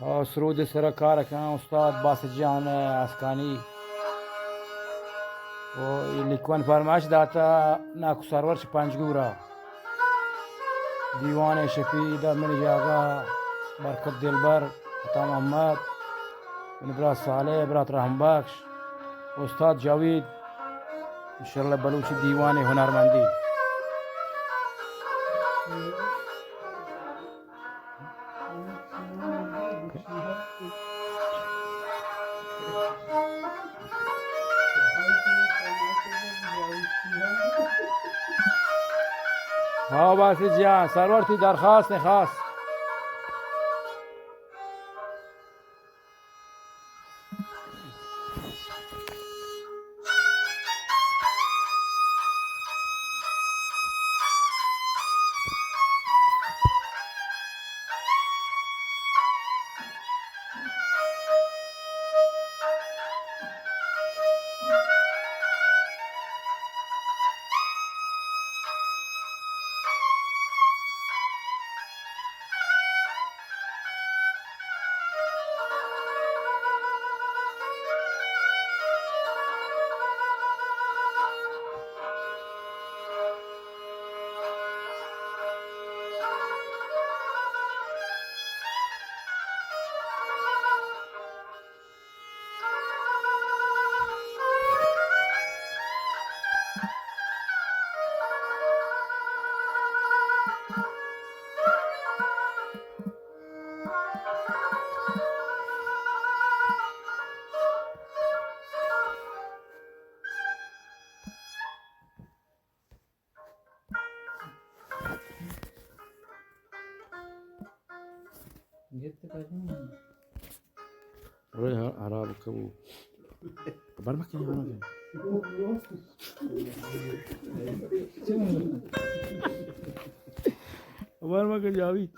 ء سرود ء سرا کار کن استاد باسط جان اسکانی۔ و اے لیکوان فرمائش داتا ناکو سرور چہ پنجگورا۔ دیوان شپی دا من جاگا برکت دلبر، عطا محمد، من برات صالح، برات رحم بخش، استاد جاوید، انشاءاللہ بلوچی دیوان ہنرمندی۔ ہاں باسط جان، سرور تئی درخواست خاص۔ ارے ہاں، ہراب کبو۔ خبر مکن، خبر مکن۔ خبر مکن جاوید۔